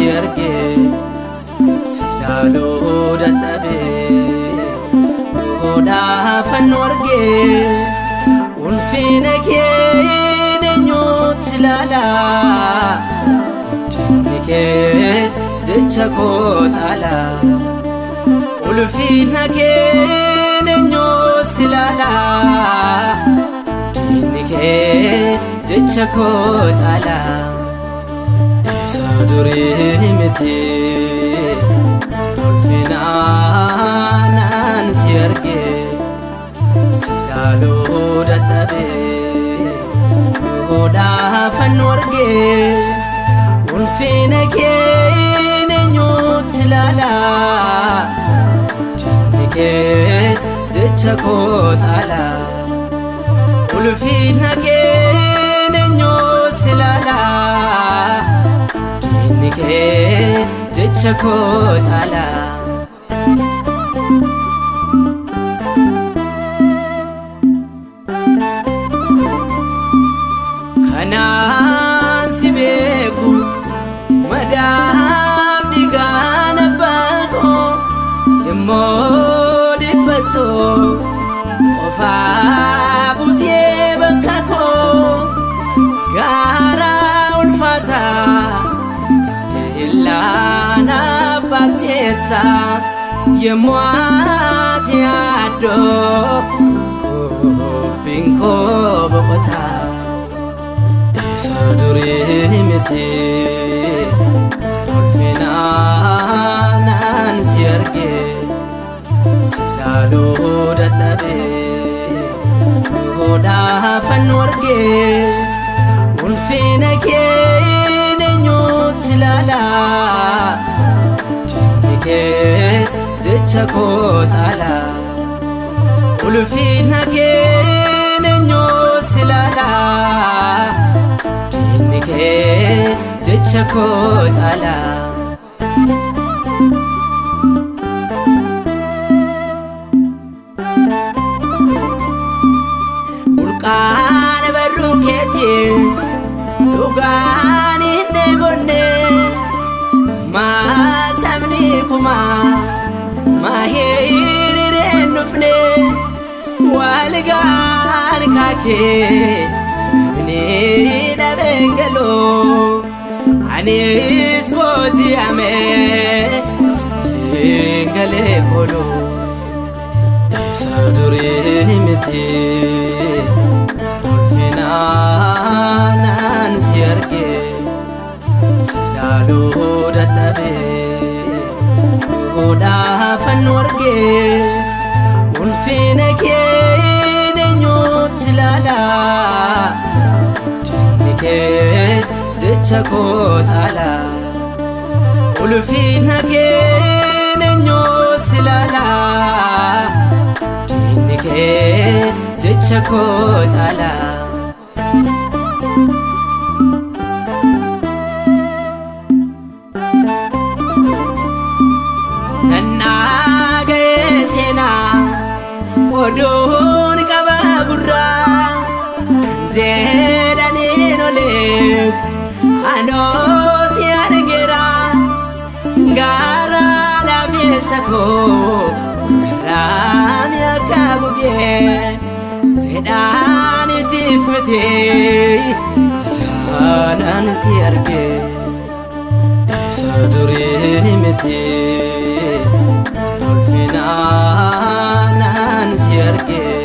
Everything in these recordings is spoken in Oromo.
si argee si ilaaluu dadhabee godhaafan argee ulfina kee eenyuutu si ilaala guddinni kee jecha koo caala ulfina kee eenyuutu si ilaala guddinni kee jecha koo caala. Isa durii miti ulfinaan si argee si ilaaluu dadhabee godhaafan argee ulfina kee eenyuutu si ilaala guddinni kee jecha koo caala ulfina kee eenyuutu si ilaala guddinni kee jecha koo caala. Kanaan si beeku madaaf dhigaan abbaa koo immoo dhibbatu qofaa butee bakka koo gaara ulfaataa illaan abbateetta yemmuu ati yaaddoo qophiin koo boqotaa. Isa durii miti ulfinaan si argee si ilaaluu dadhabee godhaafan argee ulfina kee eenyuutu si ilaala guddinni kee jecha koo caala ulfina kee eenyuutu si ilaala guddinni kee jecha koo caala. Burqaan barruu keetii dhugaan hin dheebonne maatamni kumaa maahiriireen dhufne walgaan kaakee namni dhabeen galoo anis booji'amee sitiin galee kooluu. Isa durii miti ulfinaan si argee si ilaaluu dadhabee godhaafan argee ulfina kee eenyuutu si ilaala guddinni kee jecha koo caala ulfina kee eenyuutu si ilaala guddinni kee jecha koo caala. Nannaa ga'ee seenaa oduun qaba gurraa kan jedhaniin olitti anoo si argeera gaara laafeessa koo garaan akka gugee jedhaanitiif miti isaanaan si argee. Isa durii miti ulfinaan si argee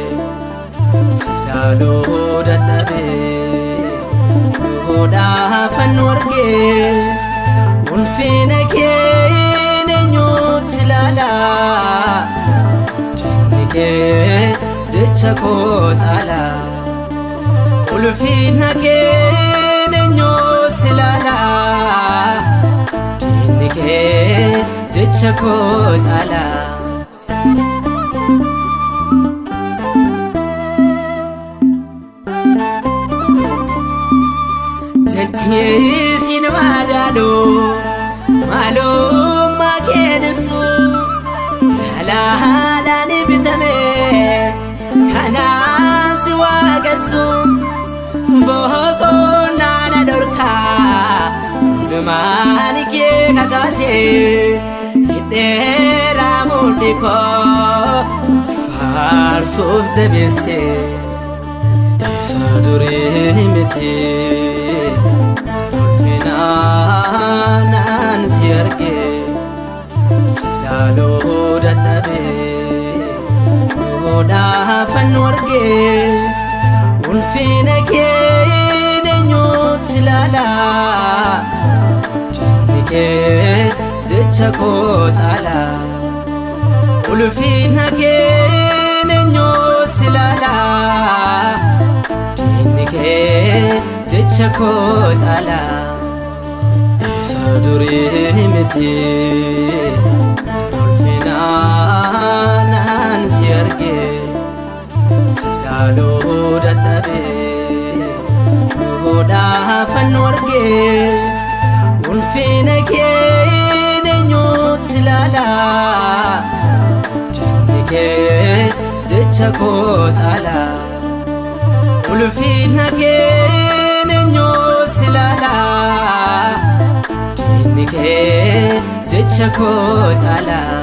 si ilaaluu dadhabee godhaafan argee ulfina kee eenyuutu si ilaala guddinni kee jecha koo caala ulfina kee eenyuutu si ilaala guddinni kee jecha koo caala. Jechi siin madaalu maalummaa kee ibsu jalalaan bitame kanaan si waaqessu boqonnaa na dhorkaa oolmaan kee na kaasee hidheeraa mudhii koo si faarsuuf jabeessee. Isa durii miti ulfinaan si argee si ilaaluu dadhabee duudhaafan argee ulfina kee eenyuutu si ilaalaa guddinni kee jecha koo caalaa ulfina kee eenyuutu si ilaalaa guddinni kee jecha koo caalaa. Isa durii miti ulfinaan si argee si ilaaluu dadhabee duudhaafan argee ulfina kee eenyuutu si ilaalaa guddinni kee jecha koo caalaa ulfina kee eenyuutu si ilaalaa guddinni kee jecha koo caalaa.